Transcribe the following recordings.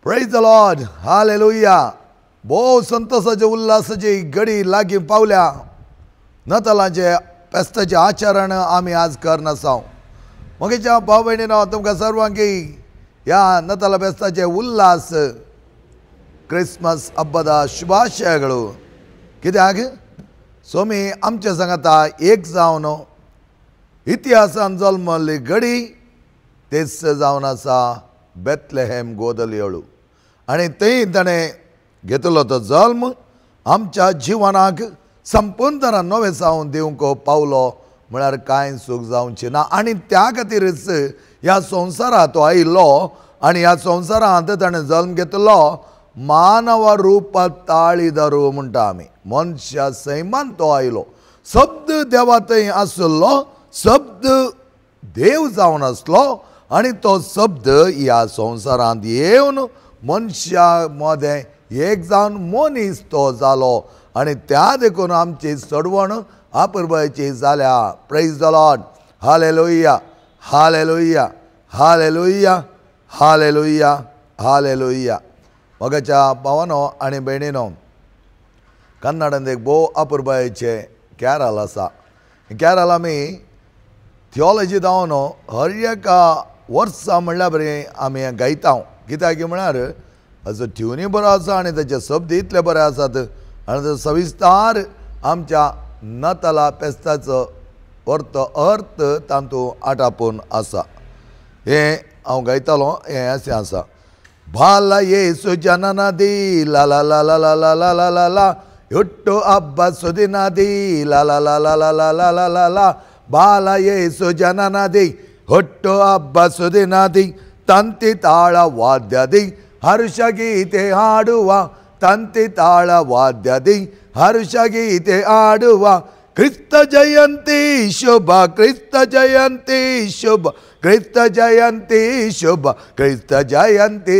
Praise the Lord, hallelujah. भोव संतोषाचे उल्हासाची घडी लागीं पावल्या. नतालाचे फेस्ताचें आचरण आमी आज करनासांव. म्हगेच्या भाव भयणीनो, तुमकां सर्वांकी ह्या नताला फेस्ताचे उल्हास क्रिसमस हब्बದ ಶುಭಾಶಯಗಳು. कित्याक स्वामी आमच्या सांगाता एक जावन इतिहासान जल्मल्ली घडी तेच जावन आसा बेथलेहेम गोदलयेळू आनी थंय ताणें घेतलो तो जल्म आमच्या जिवनाक संपूर्ण तरा नवें जावन दिवंक पावलो म्हळ्यार कांय सूख जावचें ना. आनी त्या खातीरच ह्या संवसारांत तो आयिल्लो आनी ह्या संवसारांत ताणें जल्म घेतलो. मानव रूप ताळी दारू म्हणटा आमी, मनशा सैमान तो आयलो. शब्द देवा थंय आसलो, शब्द देव जावन आसलो आनी तो शब्द ह्या संवसारांत येवन मनशा मदें एक जावन मनीस तो जालो आनी त्या देखून आमची चडवण आपुरबायेची जाल्या. Praise the Lord, hallelujah, hallelujah, hallelujah, hallelujah, hallelujah. मोगाच्या भावानो आनी भयणीनो, कन्नडांत एक भोव आपुरबायेचें कॅरल आसा. कॅरल आमी थियोलॉजी जावन हर एका वर्सा म्हणल्यार बरें आमी गायता. कित्याक म्हळ्यार हाचो ट्युनूय बरो आसा आनी ताचे शब्द इतले बरे आसात आनी तो सविस्तार आमच्या नताला फेस्ताचो अर्थ अर्थ तातूंत आटापून आसा. हें हांव गायतालो, हें अशें आसा. ಬಾಲ ಯೇಸು ಜನನದಿ ಲ ಲ ಲ ಲ ಲ ಲ ಲ ಲ ಲ, ಹುಟ್ಟು ಹಬ್ಬ ಸುದಿನದಿ ಲ ಲ ಲ ಲ ಲ ಲ ಲ ಲ ಲ, ಬಾಲ ಯೇಸು ಜನನದಿ ಹುಟ್ಟು ಹಬ್ಬ ಸುದಿನದಿ, ತಂತಿ ತಾಳ ವಾದ್ಯದಿ ಹರ್ಷ ಗೀತೆ ಹಾಡುವ, ತಂತಿ ತಾಳ ವಾದ್ಯದಿ ಹರ್ಷ ಗೀತೆ ಹಾಡುವ, ಕ್ರಿಸ್ತ ಜಯಂತಿ ಶುಭ, ಕ್ರಿಸ್ತ ಜಯಂತಿ ಶುಭ, ಕ್ರಿಸ್ತ ಜಯಂತಿ ಶುಭ, ಕ್ರಿಸ್ತ ಜಯಂತಿ,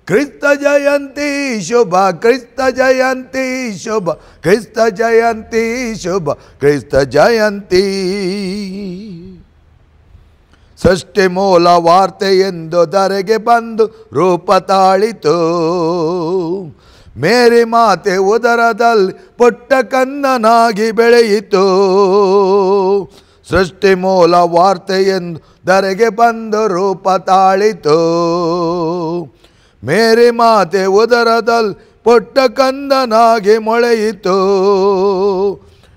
ಕ್ರಿಸ್ತ ಜಯಂತಿ ಶುಭ, ಕ್ರಿಸ್ತ ಜಯಂತಿ ಶುಭ, ಕ್ರಿಸ್ತ ಜಯಂತಿ ಶುಭ, ಕ್ರಿಸ್ತ ಜಯಂತಿ. ಸೃಷ್ಟಿ ಮೂಲ ವಾರ್ತೆ ಎಂದು ಧರೆಗೆ ಬಂದು ರೂಪ ತಾಳಿತು, ಮೇರಿ ಮಾತೆ ಉದರದಲ್ಲಿ ಪುಟ್ಟ ಕಂದನಾಗಿ ಬೆಳೆಯಿತು. ಸೃಷ್ಟಿ ಮೂಲ ವಾರ್ತೆ ಎಂದು ಧರೆಗೆ ಬಂದು ರೂಪ ತಾಳಿತು, ಮೇರಿ ಮಾತೆ ಉದರದಲ್ಲಿ ಪುಟ್ಟ ಕಂದನಾಗಿ ಮೊಳೆಯಿತು.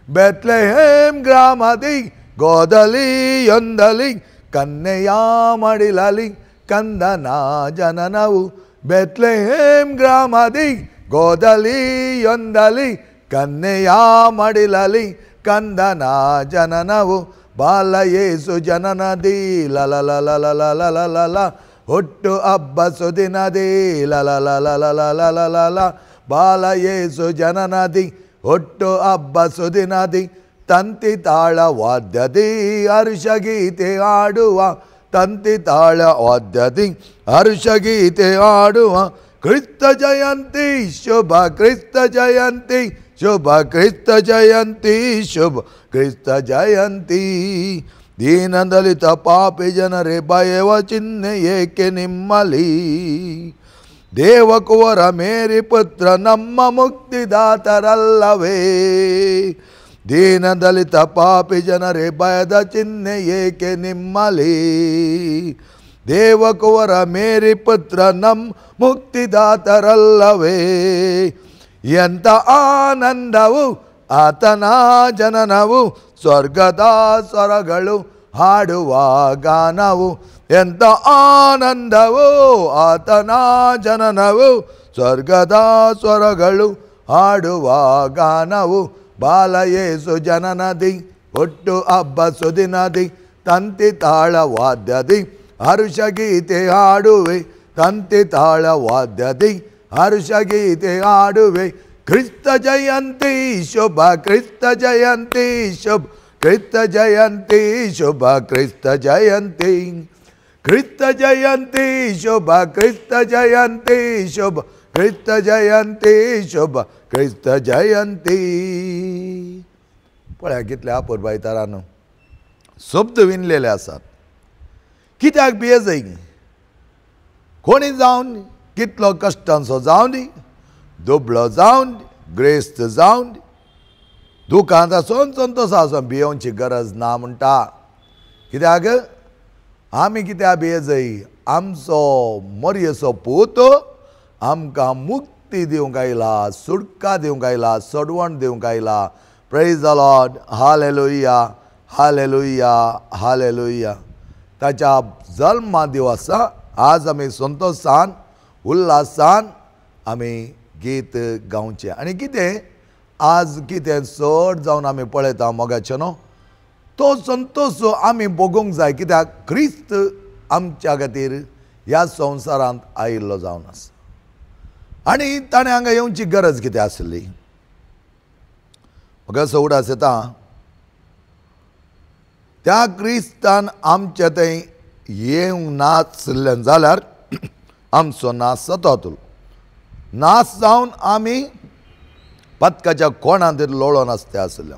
ಬೆತ್ಲೆಹೇಮ್ ಗ್ರಾಮದಿ ಗೋದಲಿಯೊಂದಲಿ ಕನ್ನೆಯ ಮಡಿಲಲಿ ಕಂದನ ಜನನವು, ಬೆತ್ಲೆಹೇಮ್ ಗ್ರಾಮದಿ ಗೋದಲಿಯೊಂದಲಿ ಕನ್ನೆಯ ಮಡಿಲಲಿ ಕಂದನ ಜನನವು, ಬಾಲ ಯೇಸು ಜನನದಿ ಲ ಲ ಲ ಲ ಲ ಲ ಲ ಲ ಲ, ಹುಟ್ಟು ಹಬ್ಬ ಸುದಿನದಿ ಲ ಲ ಲ ಲ ಲ ಲ ಲ ಲ ಲ, ಬಾಲ ಯೇಸು ಜನನದಿ ಹುಟ್ಟು ಹಬ್ಬ ಸುದಿನದಿ, ತಂತಿ ತಾಳ ವಾದ್ಯದಿ ಹರ್ಷ ಗೀತೆ ಹಾಡುವ, ತಂತಿ ತಾಳ ವಾದ್ಯದಿ ಹರ್ಷ ಗೀತೆ ಹಾಡುವ, ಕ್ರಿಸ್ತ ಜಯಂತಿ ಶುಭ, ಕ್ರಿಸ್ತ ಜಯಂತಿ ಶುಭ, ಕ್ರಿಸ್ತ ಜಯಂತಿ ಶುಭ, ಕ್ರಿಸ್ತ ಜಯಂತಿ. ದೀನ ದಲಿತ ಪಾಪಿ ಜನರೇ ಭಯವ ಚಿಹ್ನೆ ಏಕೆ ನಿಮ್ಮಲಿ, ದೇವಕುವರ ಮೇರಿ ಪುತ್ರ ನಮ್ಮ ಮುಕ್ತಿದಾತರಲ್ಲವೇ, ದೀನ ದಲಿತ ಪಾಪಿ ಜನರೇ ಭಯದ ಚಿಹ್ನೆ ಏಕೆ ನಿಮ್ಮಲಿ, ದೇವಕುವರ ಮೇರಿ ಪುತ್ರ ನಮ್ಮ ಮುಕ್ತಿದಾತರಲ್ಲವೇ. ಎಂಥ ಆನಂದವು ಆತನ ಜನನವು, ಸ್ವರ್ಗದ ಸ್ವರಗಳು ಹಾಡುವ ಗಾನವು, ಎಂಥ ಆನಂದವು ಆತನ ಜನನವು, ಸ್ವರ್ಗದ ಸ್ವರಗಳು ಹಾಡುವ ಗಾನವು, ಬಾಲ ಯೇಸು ಜನನದಿ ಹುಟ್ಟು ಹಬ್ಬ ಸುದಿನದಿ, ತಂತಿ ತಾಳ ವಾದ್ಯದಿ ಹರ್ಷ ಗೀತೆ ಹಾಡುವೆ, ತಂತಿ ತಾಳ ವಾದ್ಯದಿ ಹರ್ಷ ಗೀತೆ ಹಾಡುವೆ, ಕ್ರಿಸ್ತ ಜಯಂತಿ ಶುಭ, ಕ್ರಿಸ್ತ ಜಯಂತಿ ಶುಭ, ಕ್ರಿಸ್ತ ಜಯಂತಿ ಶುಭ, ಕ್ರಿಸ್ತ ಜಯಂತಿ, ಕ್ರಿಸ್ತ ಜಯಂತಿ ಶುಭ, ಕ್ರಿಸ್ತ ಜಯಂತಿ ಶುಭ, ಕ್ರಿಸ್ತ ಜಯಂತಿ ಶುಭ, ಕ್ರಿಸ್ತ ಜಯಂತಿ. पळया कितले अपुरबाय तरान शब्द विणलेले आसात. कित्याक भियेजय कोणी जावन कितलो कश्टांचो जावन दी, दुबळो जावन दी, ग्रेस्त जावन दी, दुखांत आसून संतोश आसून भियोवची गरज ना म्हणटा. कित्याक आमी कित्याक भियेजय? आमचो मरयेचो पूत आमकां मुक्ती दिवंक आयला, सुटका दिवंक आयला, सोडवण दिवंक आयला. Praise the Lord. Hallelujah, hallelujah, hallelujah. ताच्या जल्मा दिवसा आज आमी संतोशान उल्हासान आमी गीत गावचें. आनी कितें आज कितें चड जावन आमी पळयता मोगाचें न्हू, तो संतोश आमी भोगूंक जाय. कित्याक क्रिस्त आमच्या खातीर ह्या संवसारांत आयिल्लो जावन आसा आनी ताणें हांगा येवची गरज कितें आसली? म्हाका असो उडास येता त्या क्रिस्तान आमचे थंय येवंक नासलें जाल्यार आमचो नाश जाता. नाश जावन आमी पातकाच्या कोणांत लोळोन आसते आसले.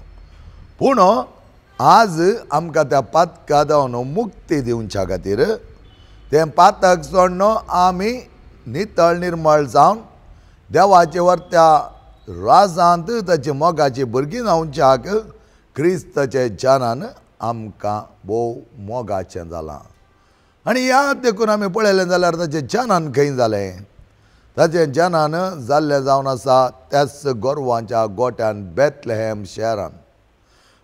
पूण आज आमकां त्या पातका जावन मुक्ती दिवच्या खातीर तें पातक सोडून आमी नितळ निर्मळ जावन देवाचे वर त्या राजांत ताचे मोगाची भुरगीं जावच्याक क्रिस्ताचे जनान आमकां भोव मोगाचें जालां. आनी ह्या देखून आमी पळयलें जाल्यार ताचें जनान खंय जालें? ताचें जनान जाल्लें जावन आसा त्याच गोरवांच्या गोट्यान बेथलेहेम शहरान.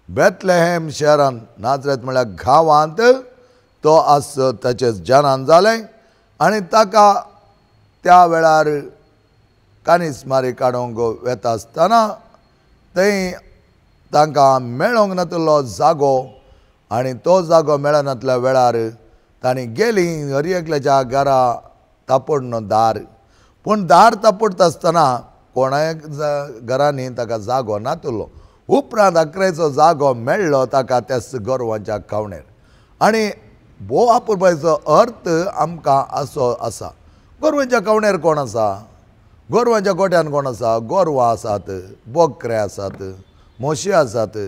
बेथलेहेम शहरान नाजरेत म्हळ्यार गांवांत तो आस ताचें जनान जालें. आनी ताका त्या वेळार कानीसमारी काडूंक वेता आसतना थंय तांकां मेळोंक नातलो जागो आनी तो जागो मेळनातल्या वेळार तांणी गेलीं हर एकल्याच्या घरा तापडनो दार. पूण दार तापडटा आसतना कोणाय घरांनी ताका जागो नातलो. उपरांत अकरेचो जागो मेळ्ळो ताका त्याच गोरवांच्या खावणेर. आनी भोव अपुरबायेचो अर्थ आमकां असो आसा. गोरवांच्या खावणेर कोण आसा? गोरवांच्या गोट्यान कोण आसा? गोरवां आसात, बोकरे आसात, म्हशी आसात,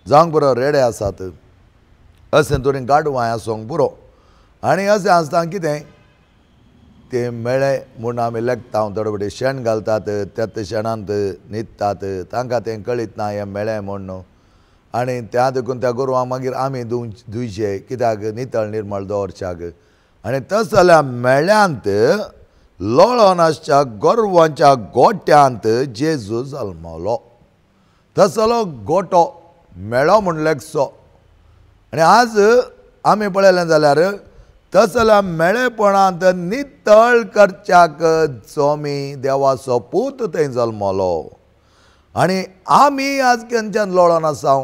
जावंक पुरो रेडे आसात, अशें तरेन गाडवां आसूंक पुरो. आनी अशें आसतना कितें तें मेळ्ळें म्हूण आमी लेखता, थोडे फावटी शेण घालतात, त्याच शेणांत न्हिदतात, तांकां तें कळीत ना हें मेळ्ळें म्हूण. आनी त्या देखून त्या गोरवांक मागीर आमी धुवचे कित्याक नितळ निर्मळ दवरच्याक. आनी तस जाल्यार मेळ्यांत लोळोन आसच्या गोरवांच्या गोट्यांत जेजू जल्मलो. तसलो गोटो मेळो म्हूण लेखचो. आनी आज आमी पळयलें जाल्यार तसल्या मेळेपणांत नितळ करच्याक स्वामी देवाचो पूत थंय जल्मलो. आनी आमी आज खंयच्यान लोळोन आसा?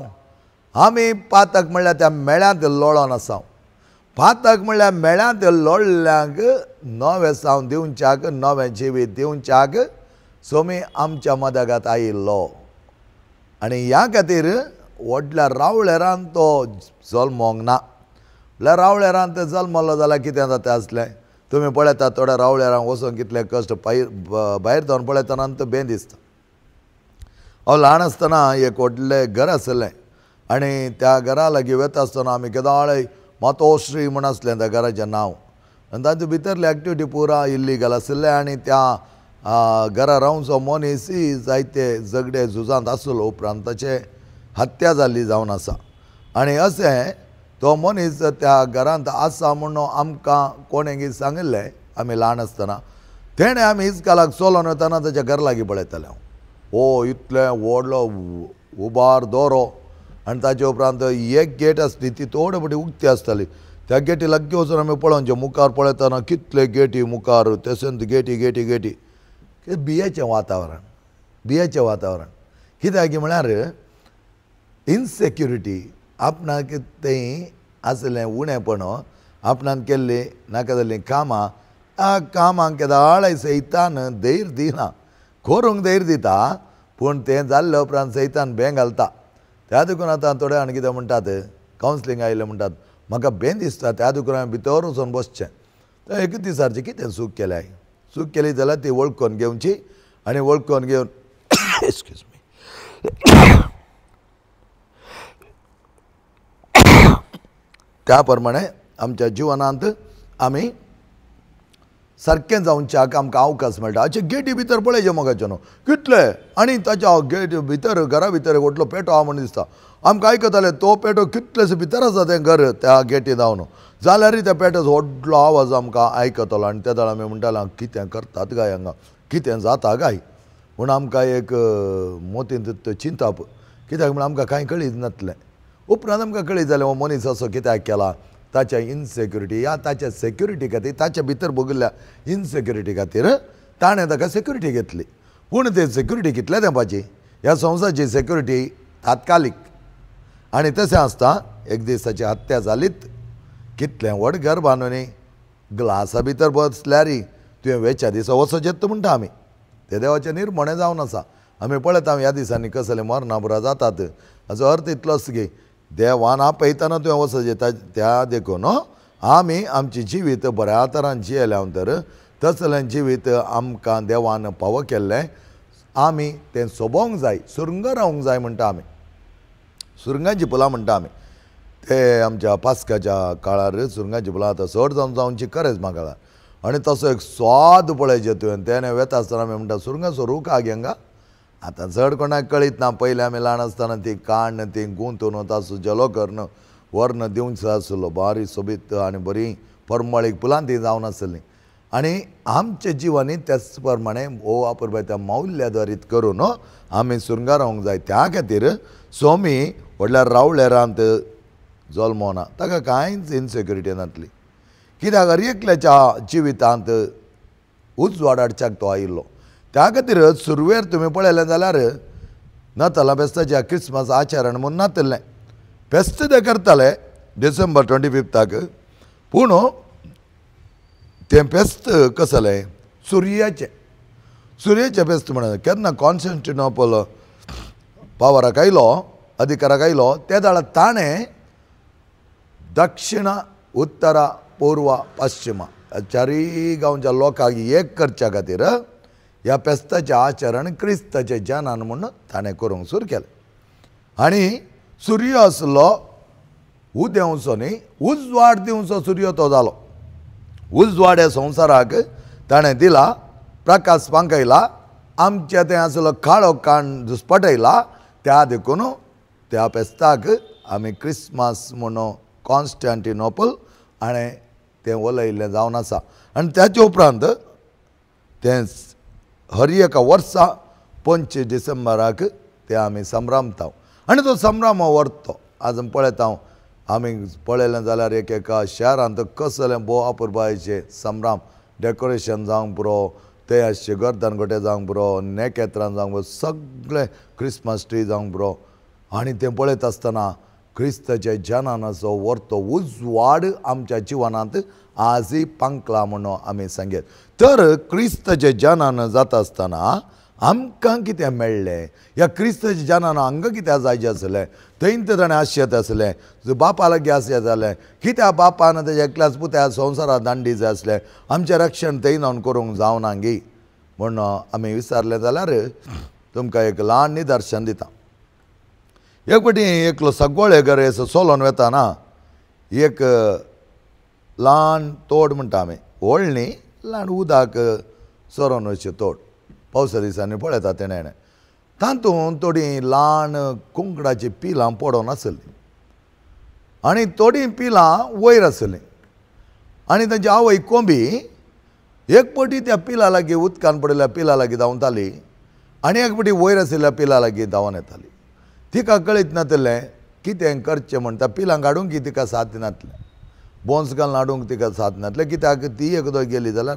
आमी पातक म्हणल्यार त्या मेळ्यांत लोळोन आसा. पातक म्हणल्यार मेळ्यांत लोळ्ळ्यांक नवें सावन दिवच्याक, नवें जिवीत दिवच्याक स्वामी आमच्या मदगात आयिल्लो. आनी ह्या खातीर व्हडल्या रावळेरान तो जल्मोंक ना. म्हणल्यार रावळेरान जल्मलो जाल्यार कितें जाता आसलें? तुमी पळयतात थोड्या रावळेरांक वचून कितले कश्ट भायर जावन पळयतना तो बें दिसता. हांव ल्हान आसतना एक व्हडलें घर आसलें आनी त्या घरा लागीं वता आसतना आमी केदाळय मातोश्री म्हूण आसलें त्या घराचें नांव. आनी तातूंत भितरली एक्टिविटी पुरा इल्लीगल आशिल्लें. आनी त्या घरा रावचो मनीस जायते झगडे झुजांत आसलो. उपरांत ताचे हत्या जाल्ली जावन आसा. आनी अशें तो मनीस त्या घरांत आसा म्हणून आमकां कोणें सांगिल्लें आमी ल्हान आसतना. तेणें आमी इस्कालाक चलोन वतना ताच्या घर लागीं पळयतालें हांव. ओ इतलें व्हडलो उबार दोरो आनी ताचे उपरांत एक गेट आसली ती थोडे फावटी उक्ती आसताली. त्या गेटी लागीं वचून आमी पळोवचें, मुखार पळयतना कितले गेटी मुखार तशेंच गेटी गेटी गेटी. बियेचें वातावरण, बियेचें वातावरण कित्याक म्हळ्यार इनसेक्युरिटी आपणाक थंय आसलें उणेपण, आपणान केल्लीं नाका जाल्लीं कामां, त्या कामांक केदाळाय सैतान धैर्य दिना. करूंक धैर्य दिता पूण तें जाल्ले उपरांत सैतान बें घालता. त्या देखून आतां थोडे जाण कितें म्हणटात, कावन्सिलींग आयिल्लें म्हणटात म्हाका बें दिसता, त्या देखून हांवें भितर वचून बसचें. तर एक दिसाचें कितें चूक केल्या, चूक केली जाल्यार ती वळखून घेवची आनी वळखून घेवन एक्सक्यूज मी त्या प्रमाणे आमच्या जिवनांत आमी सारकें जावच्याक आमकां अवकाश मेळटा. अशें गेटी भितर पळयचें मोगाचें न्हू कितले आनी ताच्या गेट भितर घरा भितर एक व्हडलो पेटो आहा म्हूण दिसता आमकां आयकताले. तो पेटो कितलेसो भितर आसा तें घर त्या गेटी जावन जाल्यारय त्या पेट्याचो व्हडलो आवाज आमकां आयकतालो. आनी त्या वेळार आमी म्हणटाले कितें करतात काय हांगा, कितें जाता काय म्हूण आमकां एक मोतींत चिंताप, कित्याक म्हण आमकां कांय कळीत नासलें. उपरांत आमकां कळीत जालें हो मनीस असो कित्याक केला, ताच्या इनसेक्युरिटी या ताच्या सेक्युरिटी खातीर, ताच्या भितर भोगिल्ल्या इनसेक्युरिटी खातीर ताणें ताका सेक्युरिटी घेतली. पूण ते सेक्युरिटी कितल्या तेंपाची, ह्या संवसाराची सेक्युरिटी तात्कालीक. आनी तशें आसता एक दीस ताची हत्या जालीत, कितलें व्हड घर बांदून ग्लासा भितर बसल्यार तुवें वेच्या दिसा वचोचें म्हणटा आमी, ते देवाचें निर्मणें जावन आसा. आमी पळयता ह्या दिसांनी कसले मरणां पुरा जातात. हाचो अर्थ इतलोच की देवान आपयतना तुवें वचचें. त्या देखून आमी आमचें जिवीत बऱ्या तरान जियेल्या तर तसलें जिवीत आमकां देवान फावो केल्लें आमी तें सोबोवंक जाय, सुरंगां रावंक जाय म्हणटा आमी, सुरंगांची फुलां म्हणटा आमी. ते आमच्या पास्काच्या काळार सुरंगांची फुलां आतां चड जावन जावची खरेंच म्हाका. आनी तसो एक स्वाद पळयचें तुवें तेणें वेता आसतना आमी म्हणटा सुरंगाचो रूख आहा हांगा. आतां चड कोणाक कळीत ना, पयलीं आमी ल्हान आसतना ती काण्ण ती गुंतून ताचो जेलो करून व्हरून दिवचो आसलो, बारी सोबीत आनी बरी परमळीक फुलां ती जावन आसलीं. आनी आमच्या जिवांनी त्याच प्रमाणे हो वापर त्या मौल्याद्वारीत करून आमी सुरंगां रावंक जाय. त्या खातीर स्वामी व्हडल्या रावळेरांत जल्मोना, ताका कांयच इनसेक्युरिटी नासली, कित्याक हर एकल्याच्या जिवितांत उजवाड हाडच्याक तो आयिल्लो. त्या खातीर सुरवेर तुमी पळयलें जाल्यार नातालां फेस्ताच्या क्रिसमस आचरण म्हूण नातलें, फेस्त ते करताले डिसेंबर 25, पूण तें फेस्त कसलें सुर्याचें, सुर्याचें फेस्त म्हणून केन्ना कॉन्स्टंटिनोपल पावराक आयलो, अधिकाराक आयलो, त्या वेळार ताणें दक्षिणा उत्तरा पूर्व पश्चिमा चारूय गांवच्या लोकांक एक करच्या खातीर ह्या फेस्ताचें आचरण क्रिस्ताचें जनान म्हूण ताणें करूंक सुरू केलें. आनी सूर्य आसलो उदेवचो न्ही, उजवाड दिवचो सूर्य तो जालो. उजवाड ह्या संवसाराक ताणें दिला, प्रकाश पांकयला, आमच्या थंय आसलो काळो काण दुस्पटयला. त्या देखून त्या फेस्ताक आमी क्रिसमस म्हूण कॉन्स्टंटिनोपल हाणें तें उलयल्लें जावन आसा. आनी ताचे उपरांत तें हर एका वर्सा 25 डिसेंबराक ते आमी संभ्रमता. आनी तो संभ्रम व्हरतो आज पळयता आमी पळयलें जाल्यार एक एका शहरांत कसलें भोव अपुरबायेचें संभ्रम, डेकोरेशन जावंक पुरो, ते आसचे गर्दन गोटे जावंक पुरो, नेकेत्रां जावंक पुरो, सगळें क्रिसमस ट्री जावंक पुरो. आनी तें पळयत आसतना क्रिस्ताच्या जनानाचो व्हरतो उजवाड आमच्या जिवनांत आजय पांकला म्हणून आमी सांगेत. तर क्रिस्ताच्या जनान जाता आसतना आमकां कितें मेळ्ळें, ह्या क्रिस्ताच्या जनान हांगा कित्याक जायचें आसलें, थंय तर ताणें आशेत आसलें, बापा लागीं आशेत जालें, कित्याक बापान ताच्या एकल्याच पुत्या संवसारांत दांडी जाय आसलें, आमचें रक्षण थंय जावन करूंक जावना गी म्हूण आमी विचारलें जाल्यार तुमकां एक ल्हान निदर्शन दिता. एक फावटी एकलो सगळे घर सोलोन वेताना एक ल्हान तोड म्हणटा आमी, व्हड न्ही, ल्हान उदक सरोन वचचें तोड, पावसा दिसांनी पळयता तेणें, तातूंत थोडीं ल्हान कुंकडाचीं पिलां पडोन आसलीं आनी थोडीं पिलां वयर आसलीं. आनी तांची आवय कोंबी एक फावटी त्या पिलां लागीं उदकान पडिल्ल्या पिलां लागीं धांवताली आनी एक फावटी वयर आशिल्ल्या पिलां लागीं धांवन येताली. तिका कळीत नासलें कितें करचें म्हण, त्या पिलांक हाडूंक की तिका साथ नासलें, बोन्स घालून हाडूंक तिका साथ नासलें, कित्याक ती एकदां गेली जाल्यार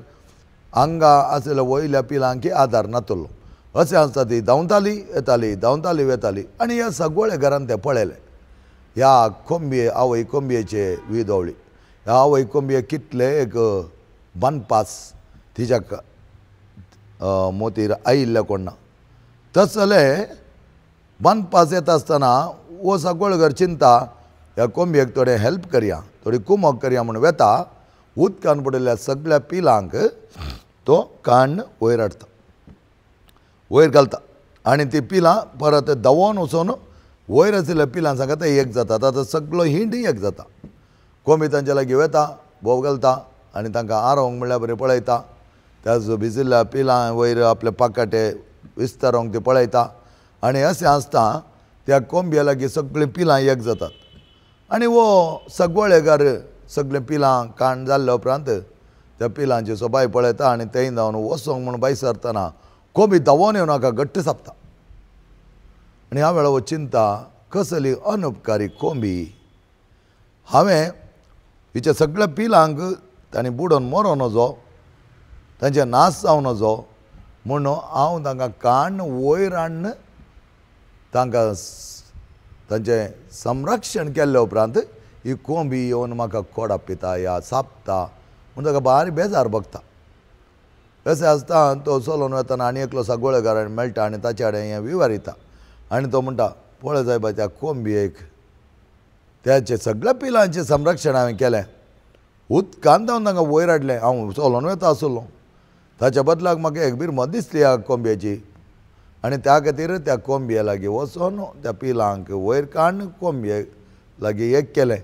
हांगा आशिल्ल्या वयल्या पिलांक आदार नातलो. अशें आसता ती धांवताली येताली, धांवताली वेताली. आनी ह्या सगळ्या घरान तें पळयलें, ह्या कोंबये आवय कोंबयेचे विदवळी, ह्या आवय कोंबये कितले एक बानपास तिच्या मोतीर आयिल्लें कोण ना. तसलें बानपास येता आसतना हो सगळो घर चिंता ह्या कोंबयेक थोडें हेल्प करया, थोडी कुमक करया म्हूण वेता, उदकान पडिल्ल्या सगळ्या पिलांक तो काण्ण वयर हाडटा, वयर घालता आनी ती पिलां परत धांवोन वचोन वयर आशिल्ल्या पिलां सांगता एक जाता. आतां सगळो हिंड एक जाता. कोंबी तांच्या लागीं वेता, भोव घालता, आनी तांकां आरोवंक म्हणल्यार बरें पळयता. त्याच भिजिल्ल्या पिलां वयर आपले पाकाटे विस्तारोंक ती पळयता. आनी अशें आसता त्या कोंबये लागीं सगळीं पिलां एक जातात आनी हो सगळेगार सगळीं पिलां काण जाल्ल्या उपरांत त्या पिलांची सोबाय पळयता आनी थंय जावन वचोंक म्हूण भायर सरतना कोंबी धांवोन येवन हाका घट्ट सापता. आनी ह्या वेळार हो चिंता कसली अनुपकारी कोंबी, हांवें हिच्या सगळ्या पिलांक तांणी बुडोवन मरों नजो, तांचे नाश जावं नजो म्हूण हांव तांकां काण वयर हाडून तांकां तांचें संरक्षण केल्ल्या उपरांत ही कोंबी येवन म्हाका कोडा पिता या सापता म्हूण ताका बारीक बेजार बगता. अशें आसता तो चलोवन वतना आनी एकलो सगळेगार मेळटा आनी ताचे कडेन हें विवारिता आनी तो म्हणटा पळय सायबा त्या कोंबयेक त्याचे सगळ्या पिलांचें संरक्षण हांवें केलें, उदकांत धांवन तांकां वयर हाडलें, हांव चलोवन वता आसलो, ताच्या बदलाक म्हाका एक बिरमत दिसली ह्या कोंबयेची आनी त्या खातीर त्या कोंबये लागीं वचोन त्या पिलांक वयर काडून कोंबये लागीं एक केलें.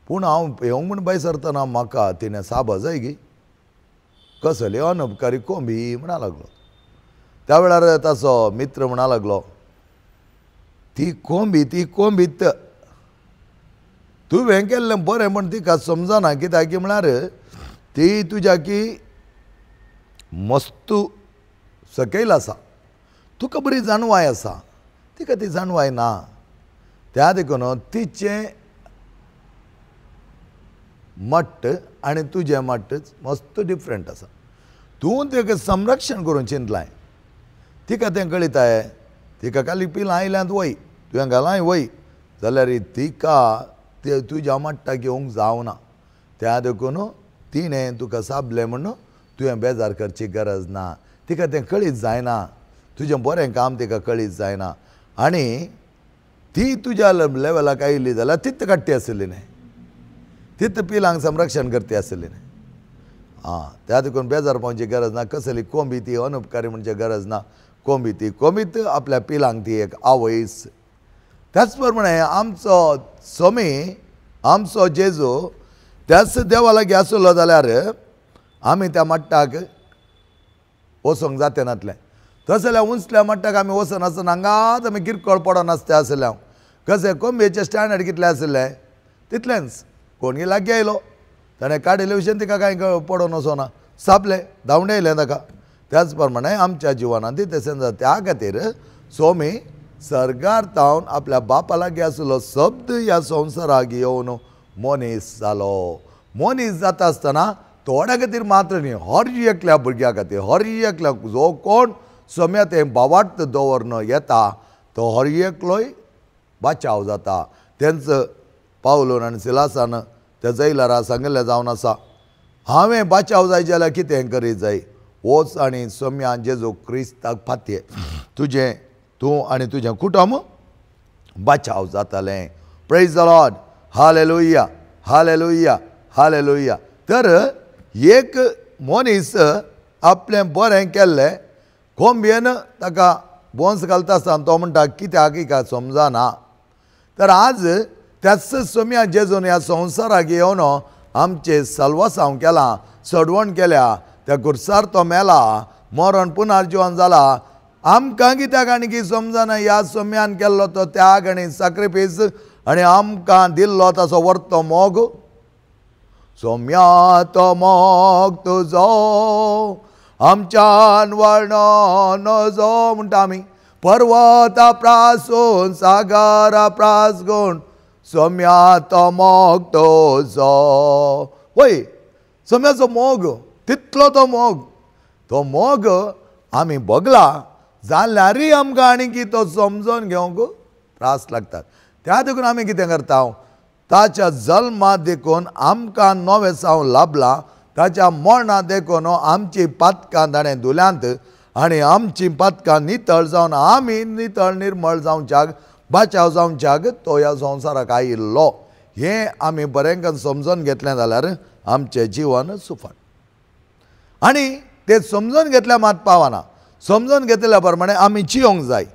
पूण हांव येवंक म्हूण भायर सरतना म्हाका तिणें साबा जाय गी, कसली अनुपकारी कोंबी म्हणा लागलो. त्या वेळार ताचो मित्र म्हणा लागलो ती कोंबी ती कोंबीत तुवें केल्लें बरें म्हण तिका समजना, कित्याक की म्हळ्यार ती तुज्या की मस्तू सकयल आसा, तुका बरी जाणवाय आसा, तिका ती जाणवाय ना, त्या देखून तिचें मट्ट आनी तुजें मट्ट मस्त डिफरंट आसा. तूं तिका संरक्षण करूंक चिंतलाय, तिका तें कळिताय, तिका खाली पिलां आयल्यांत वय तुवें घालाय वय जाल्यार तिका ते तुज्या मट्टाक घेवंक जावना, त्या देखून तिणें तुका साबलें म्हूण तुवें बेजार करची गरज ना, तिका तें कळीत जायना, तुजें बरें काम तिका कळीत जायना आनी ती तुज्या लेवलाक आयिल्ली जाल्यार तित काडटी आशिल्ली न्ही, तित पिलांक संरक्षण करती आशिल्ली न्ही. आं, त्या देखून बेजार पावची गरज ना, कसली कोंबी ती अनुपकारी म्हणची गरज ना, कोंबी ती कोंबीत आपल्या पिलांक ती एक आवयस. त्याच प्रमाणे आमचो स्वामी आमचो जेजू त्याच देवा लागीं आसलो जाल्यार आमी त्या मट्टाक वचोंक जाते नातलें. तशें जाल्यार उंचल्या मट्टाक आमी वचनासतना हांगाच आमी किरकोळ पडनासते आसले. हांव कशें कोंबयेचें स्टँडर्ड कितलें आशिल्लें तितलेंच, कोणूय लागीं आयलो ताणें काडिल्ले भशेन तिका कांय पडोन वचना, सापलें धांवडयलें ताका. त्याच प्रमाणे आमच्या जिवनांत तशें जाता. त्या खातीर स्वामी सर्गार तावन आपल्या बापा लागीं आशिल्लो शब्द ह्या संवसाराक येवन मनीस जालो. मनीस जाता आसतना थोड्या खातीर मात्र न्ही, हर एकल्या भुरग्या खातीर, हर एकल्या जो कोण सम्या तें बावार्थ दवरन येता तो हर एकलोय बाचाव जाता. तेंच पावलोन आनी सिलासान त्या जैलारा सांगिल्लें जावन आसा, हांवें बाचाव जाय जाल्यार कितें करीत जाय, वच आनी सम्या जेजू क्रिस्ताक फातये, तुजें तूं आनी तुजें कुटुंब बाचाव जातालें. Praise the Lord, hallelujah, hallelujah, hallelujah. तर एक मनीस आपलें बरें केल्लें कोंबयेन ताका बोन्स घालता आसतना तो म्हणटा कित्याक हिका समजना. तर आज त्याच सोम्या जेजून ह्या संवसाराक येवन आमचें सल्वासांव केलां, सडवण केल्या, त्या गुरसार तो मेला, मरण पुनर्जिवन जाला. आमकां कित्याक आनी की समजना ह्या सोम्यान केल्लो तो त्याग आनी साक्रिफीस आनी आमकां दिल्लो ताचो वर्तो मोग. सोम्या तो मोग तुजो आमच्यान वर्णन नजो म्हणटा आमी, पर्वता प्रासून सागरा प्रासगून सोम्या तो मोग तुजो. वय सोम्याचो मोग तितलो तो मोग, तो मोग आमी भोगला जाल्यारय आमकां आनी की तो समजून घेवंक त्रास लागतात. त्या देखून आमी कितें करता, ताच्या जल्मा देखून आमकां नवें साव लाभलां, ताच्या मरणा देखून आमची पातकां ताणें धुल्यांत आनी आमची पातकां नितळ जावन आमी नितळ निर्मळ जावच्याक बाचाव जावच्याक तो ह्या संवसाराक आयिल्लो. हें आमी बरें समजून घेतलें जाल्यार आमचें जिवन सुफळ. आनी तें समजून घेतल्यार मात पावना, समजून घेतल्या प्रमाणे आमी जियोंक जाय.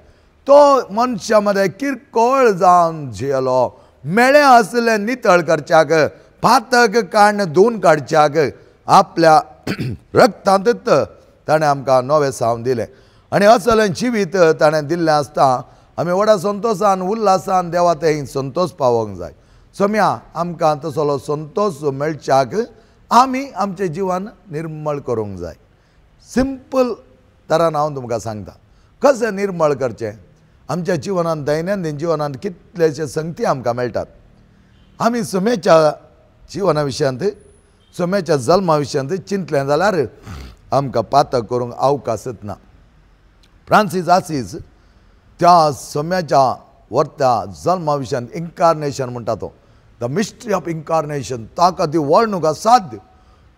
तो मनशा मदें किरकोळ जावन जियेलो, मेळें आसलें नितळ करच्याक, पातक काडून धुवन काडच्याक आपल्या रक्तांतच ताणें आमकां नवें सावन दिलें आनी असलें जिवीत ताणें दिल्लें आसता आमी व्हडा संतोशान उल्हासान देवा तें संतोश पावोवंक जाय. सोम्या आमकां तसलो संतोश मेळच्याक आमी आमचें जिवन निर्मळ करूंक जाय. सिंपल तरान हांव तुमकां सांगता कशें निर्मळ करचें. आमच्या जिवनांत दैनंदीन जिवनांत कितलेशे संगती आमकां मेळटात. आमी सोम्याच्या जिवना विशयांत सोम्याच्या जल्मा विशयांत चिंतलें जाल्यार आमकां पातक करूंक अवकाशच ना. फ्रांसीस आसीस त्या सोम्याच्या वर्त्या जल्मा विशयांत इन्कार्नेशन म्हणटा तो, the mystery of incarnation, ताका ती वर्णूक साध्य.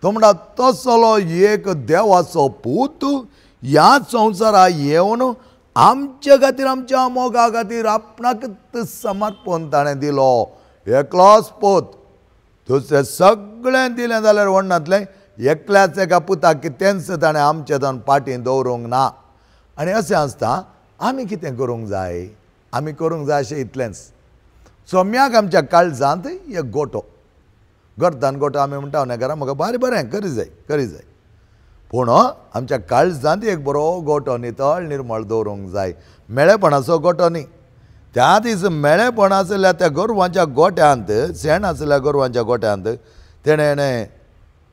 तो म्हणटा तसलो एक देवाचो पूत ह्या संवसारा येवन आमचे खातीर आमच्या मोगा खातीर आपणाकच समर्पण ताणें दिलो. एकलोच पूत, दुसरें सगळें दिलें जाल्यार व्हडनातलें एकल्याच एका पुताक कितेंच ताणें आमचे जावन पाटी दवरूंक ना. आनी अशें आसता आमी कितें करूंक जाय, आमी करूंक जाय अशें इतलेंच. सोम्याक आमच्या काळजांत एक गोटो, गर्दान गोटो आमी म्हणटा न्ही घरा म्हाका बारी बरें करी जाय करी जाय, पूण आमच्या काळजांत एक बरो गोटो नितळ निर्मळ दवरूंक जाय. मेळेपणाचो गोटो न्ही. त्या दीस मेळेपण आशिल्ल्या त्या गोरवांच्या गोट्यांत, शेण आशिल्ल्या गोरवांच्या गोट्यांत तेणें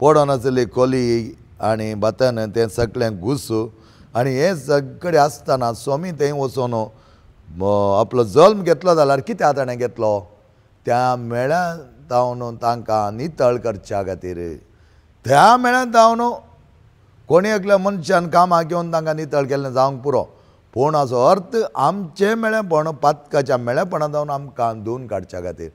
पडोन आशिल्ली कोली आनी भातान तें सगळें घुसू आनी हें सगळें आसतना स्वामी थंय वचून आपलो जल्म घेतलो जाल्यार कित्याक ताणें घेतलो, त्या मेळ्यान जावन तांकां नितळ करच्या खातीर. त्या मेळ्यान जावन कोणी एकल्या मनशान कामाक घेवन तांकां नितळ केल्लें जावंक पुरो, पूण हाचो अर्थ आमचें मेळेपण पातकाच्या मेळेपणा जावन आमकां धुवन काडच्या खातीर.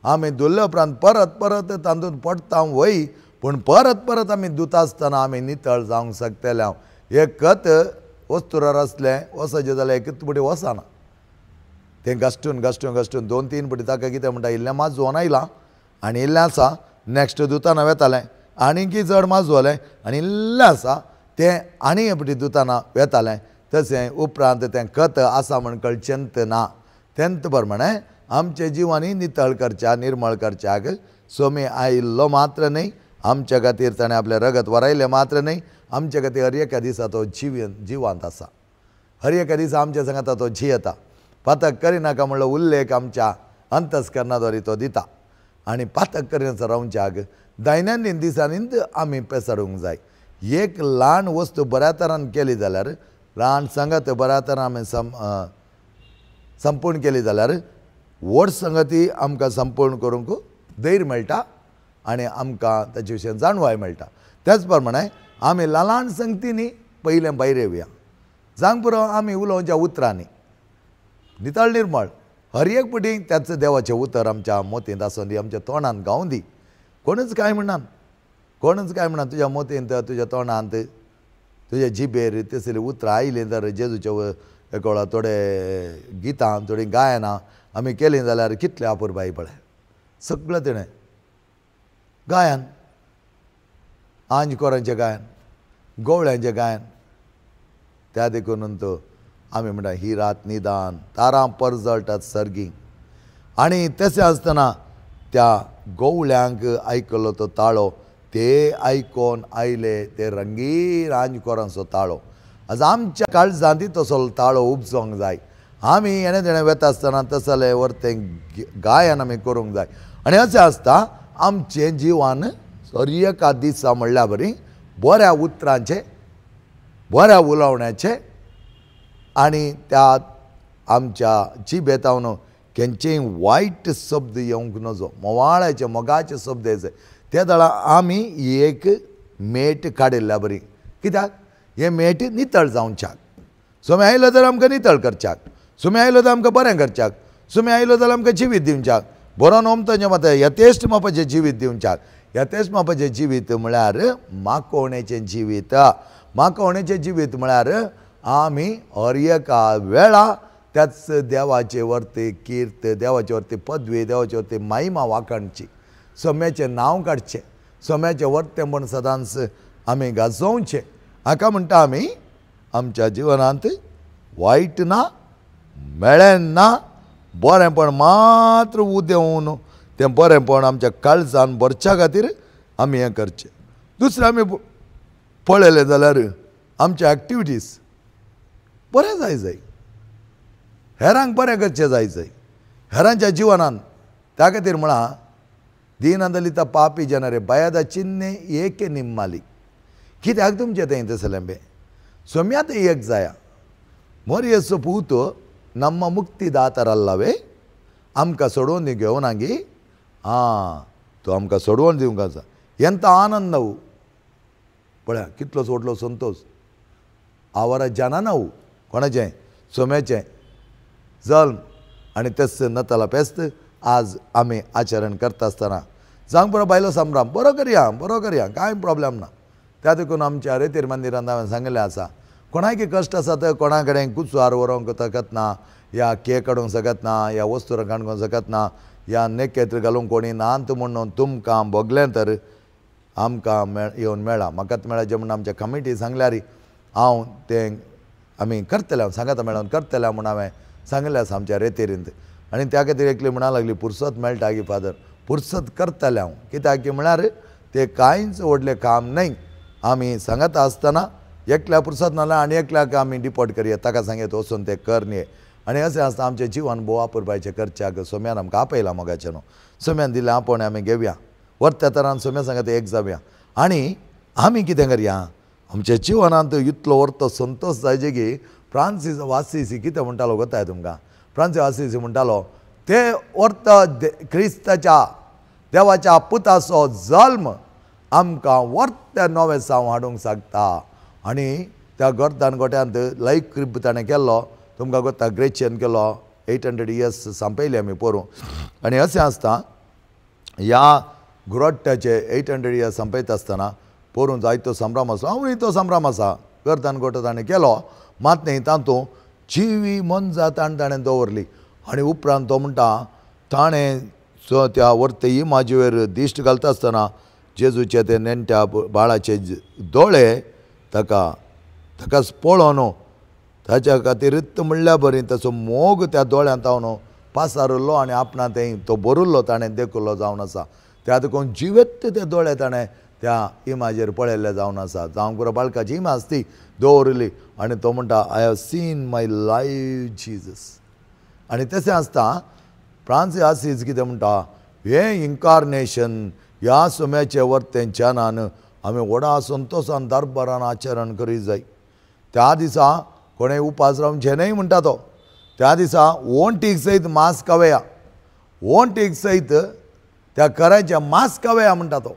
आमी धुल्ले उपरांत परत परत तातूंत पडटा वय, पूण परत परत आमी धुता आसतना आमी नितळ जावंक शकतले. हांव एक खत वस्तुरार आसलें वसाचें जाल्यार एकच पुटी वचना, तें घासटून घासटून घासटून दोन तीन पुटी ताका कितें म्हणटा इल्लें माजोवन आयलां आनी इल्लें आसा नॅक्स्ट धुताना वेतालें आनीकी चड माजवलें आनी इल्लें आसा तें आनी एक पुटी धुताना वेतालें. तशें उपरांत तें खत आसा म्हण कळचेंत ना. तेंत प्रमाणें आमचें जिवानी नितळ करच्या निर्मळ करच्याक सोमी आयिल्लो मात्र न्ही, आमच्या खातीर ताणें आपलें रगत वरायलें मात्र न्ही, आमच्या खातीर हर एका दिसा तो जिवांत आसा, हर एका दिसा आमच्या सांगाता तो जियेता. पातक करिनाका म्हणलो उल्लेख आमच्या अंतस्करणाद्वारे तो दिता आनी पातक करिनासतना रावच्याक दैनंदीन दिसांनी आमी पेसाडूंक जाय. एक ल्हान वस्तू बऱ्या तरान केली जाल्यार, ल्हान संगत बऱ्या तरान आमी संपूर्ण केली जाल्यार व्हड संगती आमकां संपूर्ण करूंक धैर्य मेळटा आनी आमकां ताचे विशयान जाणवाय मेळटा. त्याच प्रमाणे आमी ल्हान ल्हान संगतींनी पयलें भायर येवया, जावंक पुरो आमी उलोवच्या उतरांनी नितळ निर्मळ हर एक पटी त्याच देवाचें उतर आमच्या मोतींत आसूं दी, आमच्या तोंडान गावूं दी. कोणूच कांय म्हणना, कोणूच कांय म्हणना, तुज्या मोतींत तुज्या तोंडांत तुज्या जिबेर तसलीं उतरां आयलीं तर जेजूच्या एक वेळा थोडे गितां थोडीं गायनां आमी केलीं जाल्यार कितलें अपुरबाय पळय सगळें तेणें गायन, आंजकोरांचें गायन, गवळ्यांचें गायन. त्या देखून तो आमी म्हणटा ही रात निदान तारां परजळटात सर्गी. आनी तशें आसतना त्या गवळ्यांक आयकलो तो ताळो, ते आयकोन आयले ते रंगीन आंजकोरांचो ताळो. आज आमच्या काळजांत तसो ताळो उपजोंक जाय. आमी हेणें तेणें वेता आसतना तसलें वरतें गायन आमी करूंक जाय. आनी अशें आसता आमचें जिवन हर एका दिसा म्हणल्या बरी बऱ्या उतरांचें बऱ्या उलोवण्याचें आनी त्या आमच्या जिबेतावन खंयचेय वायट शब्द येवंक नजो, मोवाळाचे मोगाचे शब्द येचे त्या दळा आमी एक मेट काडिल्ल्या बरी. कित्याक हें मेट नितळ जावच्याक, सोमे आयलो जाल्यार आमकां नितळ करच्याक, सुमे आयलो जाल्यार आमकां बरें करच्याक, सुमे आयलो जाल्यार आमकां जिवीत दिवच्याक, बरो नोमतांचें मात यथेश्ट मापाचें जिवीत दिवच्याक. यथेश्ट मापाचें जिवीत म्हळ्यार माकोवणेचें जिवीत. माकोवणेचें जिवीत म्हळ्यार आमी हर एका वेळा त्याच देवाचे वरती कीर्त, देवाचे वरती पदवी, देवाचे वरती महिमा वाखाणची, सोम्याचें नांव काडचें, सोम्याचें वर्तें म्हण सदांच आमी गाजोवचें. हाका म्हणटा आमी आमच्या जिवनांत वायट ना, मेळें ना, बरेंपण मात्र उदेवन तें बरेंपण आमच्या काळजान भरच्या खातीर आमी हें करचें. दुसरें आमी पळयलें जाल्यार आमचे एक्टिविटीज बरें जाय जाय, हेरांक बरें करचें जाय जाय हेरांच्या जिवनान. त्या खातीर म्हळां दीनदलित पापी जनरे भयद चिन्ने एके निम्माली. कित्याक तुमचें तें तसलें बे सोम्यात एक जाया मोरयेचो पूत नम्म मुक्तीदातरल्लावे आमकां सोडोवन दी घेवना गी आं तो आमकां सोडोवन दिवंक आसा. एंत आनंद पळया कितलो व्हडलो संतोश आवरा जनानव कोणाचें सोम्याचें जल्म आनी तेच नताला फेस्त आज आमी आचरण करता आसतना जावंक बरो बायलो संभ्रम बरो करया बरो करया कांय प्रॉब्लेम ना. त्या देखून आमच्या रेतीर मंदिरांत हांवें सांगिल्लें आसा कोणाक कश्ट आसा तर कोणा कडेन कुचवार व्हरूंक शकतना या केक हाडूंक शकतना या वस्तू काडूंक शकतना या नेकेत्र घालूंक कोणी नात म्हणून तुमकां भोगलें तर आमकां येवन मेळा म्हाकाच मेळाचें म्हणून आमच्या कमिटी सांगल्यार हांव तें आमी करतले हांव सांगाता मेळोन करतले म्हूण हांवें सांगिल्लें आसा आमच्या रेतेरींत. आनी त्या खातीर एकली म्हणा लागली पुरसत मेळटा की फादर पुरसत करतलें हांव कित्याक की म्हळ्यार तें कांयच व्हडलें काम न्हय. आमी सांगता आसतना एकल्या पुरसत नाल्यार आनी एकल्याक आमी डिपोर्ट करया ताका सांगयत वचून तें कर न्ही. आनी अशें आसता आमचें जिवन भोव अपुरबायचें करच्याक सोम्यान आमकां आपयलां मोगाचें न्हू सोम्यान दिलें आपोवणें आमी घेवया वरत्या तरान सोम्या सांगता एक जावया. आनी आमी कितें करया आमच्या जिवनांत इतलो व्हडलो संतोश जायचे की फ्रांसीस वासीसी कितें म्हणटालो गोताय तुमकां. फ्रांसीस वासीसी म्हणटालो ते वर्त क्रिस्ताच्या देवाच्या पुताचो जल्म आमकां वर्त नवें साव हाडूंक शकता. आनी त्या गर्दान गोट्यांत लायक क्रिब ताणें केल्लो तुमकां गोता ग्रेचियन केलो 800 इयर्स सांपयले आमी पोरूं. आनी अशें आसता ह्या ग्रोट्याचे 800 इयर्स सांपयता आसतना पोरूं जायतो संभ्रम आसलो हांवूय तो संभ्रम आसा गर्दान गोटो ताणें केलो मात न्ही तातूंत जिवी मनजात आनी ताणें दवरली. आनी उपरांत तो म्हणटा ताणें त्या वर्ते इमाजीवेर दिश्ट घालता आसतना जेजूचे ते नेणट्या बाळाचे दोळे ताका ताकाच पळोवन ताच्या खातीर म्हणल्या बरी ताचो मोग त्या दोळ्यांत हांव पासारुल्लो आनी आपणा तें तो बरुल्लो ताणें देखुल्लो जावन आसा. त्या देखून जिवेत ते दोळे ताणें त्या इमाजेर पळयल्ले जावन आसा. जावंक पुरो बाळकाची इमाज ती दवरली आनी तो म्हणटा I have seen my life Jesus. आनी तशें आसता फ्रांसीस आसीज कितें म्हणटा हें इन्कार्नेशन ह्या सोम्याचें वर्तें जनान आमी व्हडा संतोशान दरबारान आचरण करीत जाय. त्या दिसा कोणें उपास रावचें न्हय म्हणटा तो. त्या दिसा ओंटीक सयत मांस खावया ओंटीक सयत त्या कराचें मांस खावया म्हणटा तो.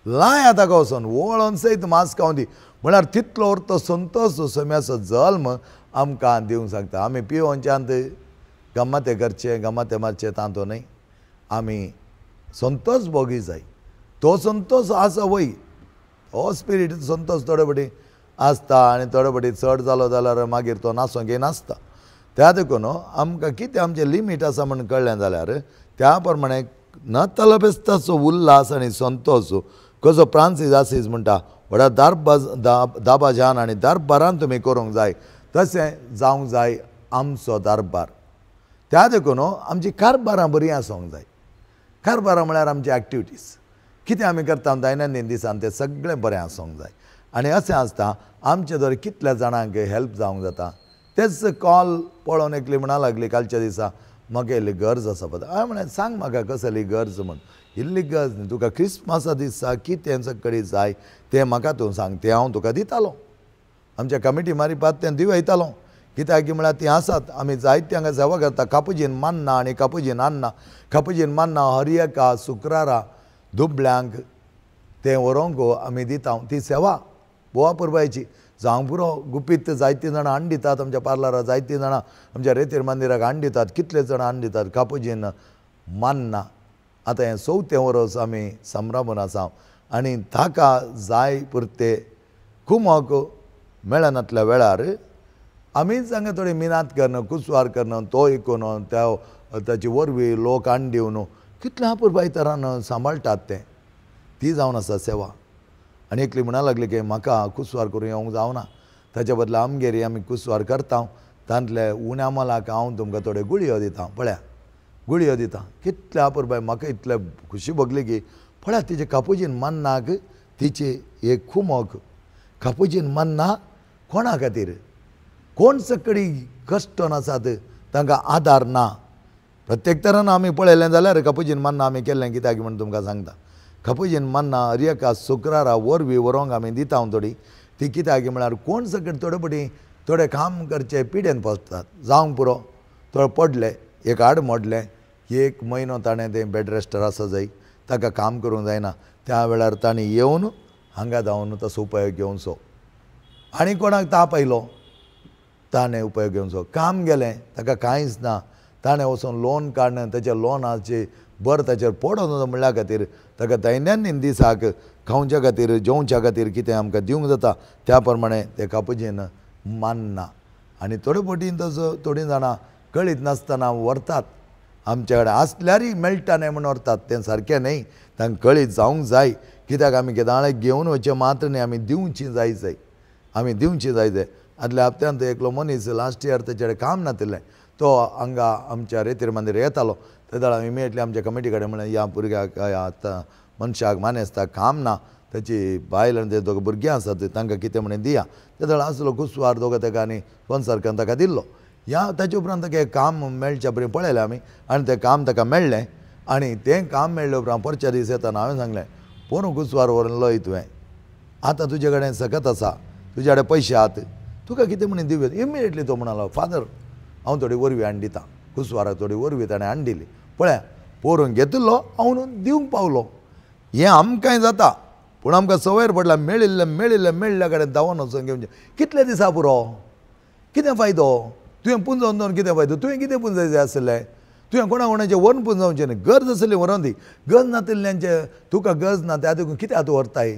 लाया ताका वचोन वळोन सयत मांस खावन दी म्हळ्यार तितलो तो संतोश सोम्याचो जल्म आमकां दिवंक शकता. आमी पिवोनच्यांत गम्माते करचे गम्माते मारचे तांतो न्हय आमी संतोश भोगी जाय. तो संतोश आसा वय हो स्पिरीट संतोश थोडे फावटी आसता आनी थोडे फावटी चड जालो जाल्यार मागीर तो नासोंक नासता. त्या देखून आमकां कितें आमचें लिमीट आसा म्हूण कळ्ळें जाल्यार त्या प्रमाणे नताला फेस्ताचो उल्हास आनी संतोश कसो फ्रांसीस आसीज म्हणटा व्हडा दाबाजान आनी दरबारान तुमी करूंक जाय तशें जावंक जाय आमचो दरबार. त्या देखून आमची कारबारां बरीं आसूंक जाय. कारबारां म्हळ्यार आमची एक्टिविटीज कितें आमी करता दैनंदीन दिसान तें सगळें बरें आसूंक जाय. आनी अशें आसता आमचे द्वारे कितल्या जाणांक हेल्प जावंक जाता. तेच कॉल पळोवन एकली म्हणा लागली कालच्या दिसा म्हाका इल्ली गरज आसा पळय. हांवें म्हणलें सांग म्हाका कसली गरज म्हूण. इल्ली गरज न्ही तुका क्रिसमसा दिसा कितें सगळी जाय तें म्हाका तूं सांग तें हांव तुका दितालो. आमच्या कमिटी मारिपात तें दिवयतालो कित्याक की म्हळ्यार तीं आसात आमी जायते हांगा सेवा करता. कापुजीन मान्ना आनी कापुजीन आन्ना कापुजीन मान्ना हर एका शुक्रारा दुबळ्यांक तें व्हरोंक आमी दिता ती सेवा भोव अपुरबायेची. जावंक पुरो गुपीत जायतीं जाणां हाडून दितात आमच्या पार्लराक जायतीं जाणां आमच्या रेतीर मंदिराक हाडून दितात कितले जाणां हाडून दितात कापुजीन मान्ना. आतां हें चवथें वर्स आमी संभ्रमून आसा आनी ताका जाय पुरते कुमक मेळनातल्या वेळार आमीच हांगा थोडी मिनात करून कुसवार करून तो इकून त्या ताची वरवीं लोक हाडून दिवन कितल्या अपुरबाये तरान सांबाळटात तें ती जावन आसा सेवा. आनी एकली म्हणा लागली की म्हाका कुसवार करून येवंक जावना ताच्या बदला आमगेर आमी कुसवार करता तांतले उण्या मोलाक हांव तुमकां थोड्यो गुळयो दिता पळया गुळयो दिता. कितले अपुरबाय म्हाका इतले खुशी भोगली की पळया तिचे कापुजीन मन्नाक तिचे एक खुमक कापुजीन मान्ना कोणा खातीर कोण सकडी कश्टन आसात तांकां आदार ना. प्रत्येक तरान आमी पळयलें जाल्यार कापुजीन मान्ना आमी केल्लें कित्याक म्हूण तुमकां सांगता. कापुजीन मान्ना हर एका शुक्रारा वरवीं व्हरोंक आमी दिता थोडी ती कित्याक म्हळ्यार कोण सकड थोडे पटी थोडे काम करचे पिडेन पसतात जावंक पुरो थोडे पडले एक हाड मोडलें एक म्हयनो ताणें तें बेड रेस्टर आसा जाय ताका काम करूंक जायना त्या वेळार ताणें येवन हांगा धांवन तसो उपयोग घेवचो. आनी कोणाक ताप आयलो ताणें उपयोग घेवचो. काम गेलें ताका कांयच ना ताणें वचून लोन काडून ताच्या लोनाचे बर ताचेर पडोन म्हणल्या खातीर ताका दैनंदीन दिसाक खावच्या खातीर जेवच्या खातीर कितें आमकां दिवंक जाता त्या प्रमाणे ते कापुजीन मान्ना. आनी थोडे पटीन तसो थोडीं जाणां कळीत नासतना व्हरतात आमच्या कडेन आसल्यारय मेळटा न्हय म्हूण व्हरतात तें सारकें न्हय. तांकां कळीत जावंक जाय कित्याक आमी केदाळे घेवन वचचें मात्र न्हय आमी दिवची जाय जाय आमी दिवची जाय जाय. आदल्या हप्त्यांत एकलो मनीस लास्ट इयर ताचे कडेन काम नातिल्लें तो हांगा आमच्या रेतीर मंदिर येतालो ते वेळार इमिडिएटली आमच्या कमिटी कडेन म्हणलें ह्या भुरग्याक ह्या मनशाक मानेस्ताक काम ना ताची बायल आनी ते दोग भुरगीं आसात तांकां कितें म्हणून दिया. ते वेळार आसलो कुसवार दोगां ताका आनी स्पॉन्सर ताका दिल्लो. ह्या ताचे उपरांत ताका काम मेळच्या परी पळयलें आमी आनी तें काम ताका मेळ्ळें आनी तें काम मेळ्ळें उपरांत परच्या दीस येतना हांवें सांगलें पोरूं कुसवार व्हरून लय तुवें आतां तुजे कडेन सकत आसा तुजे कडेन पयशे आहात तुका कितें म्हणून दिवया. इमिडिएटली तो म्हणालो फादर हांव थोडी वरवीं हाडून दितां. कुसवाराक थोडी वरवीं ताणें हाडून दिली. पळया पोरून घेतिल्लो हांव दिवंक पावलो. हें आमकांय जाता पूण आमकां संवयर पडला मेळिल्लें मेळिल्लें मेळिल्ल्या कडेन धांवन वचून घेवचें. कितले दिसा पुरो कितें फायदो तुवें पुंजोवन दवरून कितें फायदो तुवें कितें पुंजयचें आसलें तुवें कोणा कोणाचें व्हरून पुंजोवचें न्हय. गरज आसली व्हरोन दी गरज नातिल्ल्यांचें तुका गरज ना त्या देखून कित्याक तूं व्हरताय.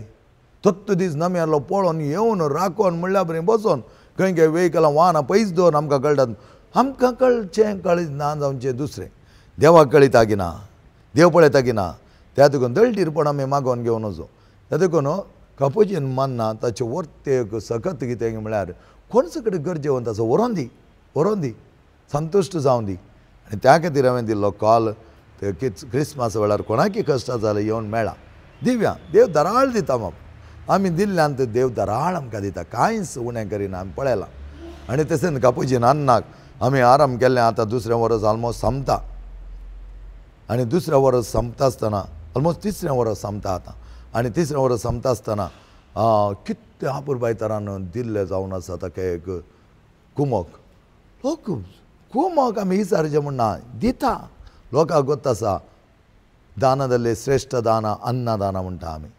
तत्त दीस नम्यालो पळोवन येवन राखोन म्हणल्या बरें बसोन खंय खंय वेहिकलां वाहनां पयस दवरून आमकां कळटात. आमकां कळचें कळीत ना जावचें दुसरें देवाक कळयता की ना देव पळयता की ना त्या देखून दळडीरपण आमी मागोवन घेवन वचो. त्या देखून कापुजीन मान्ना ताचे वर्तेक सकत कितें म्हळ्यार कोण सगळे गरजेवंत आसा व्हरोन दी व्हरोन दी संतुश्ट जावन दी. आनी त्या खातीर हांवें दिल्लो कॉल ते क्रिसमस वेळार कोणाकय कश्ट जालें येवन मेळा दिव्या देव दराळ दिता बाब आमी दिल्ल्यान देव दराळ आमकां दिता कांयच उणें करिना आमी पळयलां. आनी तशेंच कापुजीन अन्नाक आमी आराम केल्लें आतां दुसरें वर्स ऑलमोस्ट सोंपता आनी दुसरें वर्स सोंपता आसतना ऑलमोस्ट तिसरें वर्स सोंपता आतां आनी तिसरें वर्स सोंपता आसतना कितले आपुरबाय तरान दिल्लें जावन आसा ताका एक कुमक लोक कुमक आमी विचारचें म्हूण ना दिता लोकांक गोत आसा दानां जाल्लें श्रेश्ठ दानां अन्नदानां म्हणटा आमी.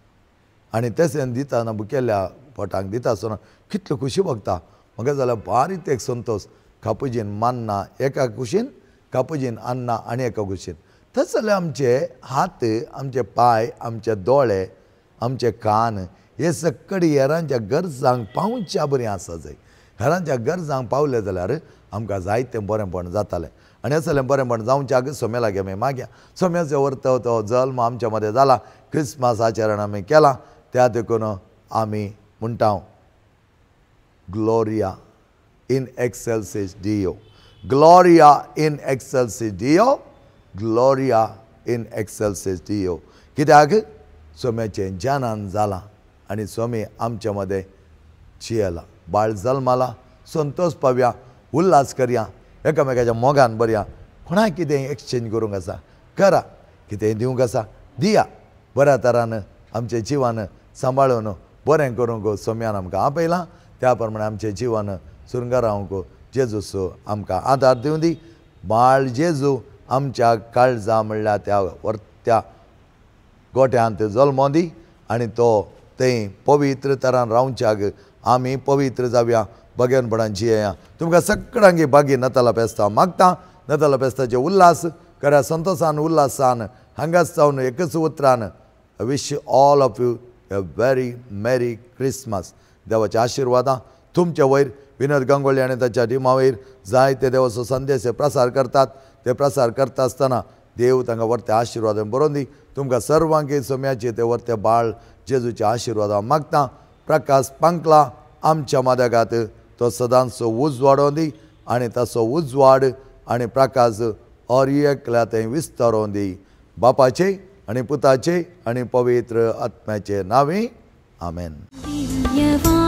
आनी तशें दितना भुकेल्ल्या पोटांक दिता आसतना कितल्यो खुशी भोगता म्हाका जाल्यार बारीक एक संतोश कापुजीन मान्ना एका कुशीन कापुजीन अन्ना आनी एका कुशीन. तशें जाल्यार आमचे हात आमचे पांय आमचे दोळे आमचे कान हे सगळे हेरांच्या गरजांक पावच्या बरीं आसा जाय. हेरांच्या गरजांक पावले जाल्यार आमकां जायतें बरेंपण जातालें. आनी असलें बरेंपण जावच्याक सोम्या लागीं आमी मागया. सोम्याचो अर्थ तो जल्म आमच्या मदें जाला क्रिसमस आचरण आमी केलां त्या देखून आमी म्हणटा Gloria in excelsis Deo Gloria in excelsis Deo Gloria in excelsis Deo. कित्याक सोम्याचें ज्ञानान जालां आनी सोमी आमच्या मदें जियेला बाळ जल्माला संतोष पावया उल्हास करया एकामेकाच्या मोगान बरया. कोणाक कितें एक्सचेंज करूंक आसा करा कितें दिवंक आसा दिया बऱ्या तरान आमचें जिवन सांबाळून बरें करूंक सोम्यान आमकां आपयलां त्या प्रमाणे आमचें जिवन सुरंगारावंक जेजूस आमकां आदार दिवं दी. बाळ जेजू आमच्या काळजा म्हणल्यार त्या वर्त्या गोट्यांत जल्मो दी आनी तो थंय पवित्र तरान रावच्याक आमी पवित्र जावया बगेनपणान जियेया. तुमकां सगळ्यांक बागी नताला पेस्ता मागता नताला पेस्ताचे उल्हास करा संतोशान उल्हासान हांगाच जावन एकच उतरान I wish all of you a very merry Christmas. देवाच्या आशिर्वादां तुमच्या वयर विनोद गंगोळी आनी ताच्या टिमा वयर जायते देवाचो संदेश प्रसार करतात ते प्रसार करता आसतना देव तांकां वर्ते आशिर्वादान बरोवन दी. तुमकां सर्वांक सोम्याचे ते वर्ते बाळ जेजूच्या आशिर्वादान मागता. प्रकाश पांकला आमच्या माद्यागात तो सदांचो उजवाडोवन दी आनी ताचो उजवाड आनी प्रकाश और एकल्या थंय विस्तारोवन दी. बापाचे आनी पुताचे आनी पवित्र आत्म्याचे नांवी आमेन. दिव्यवाणी.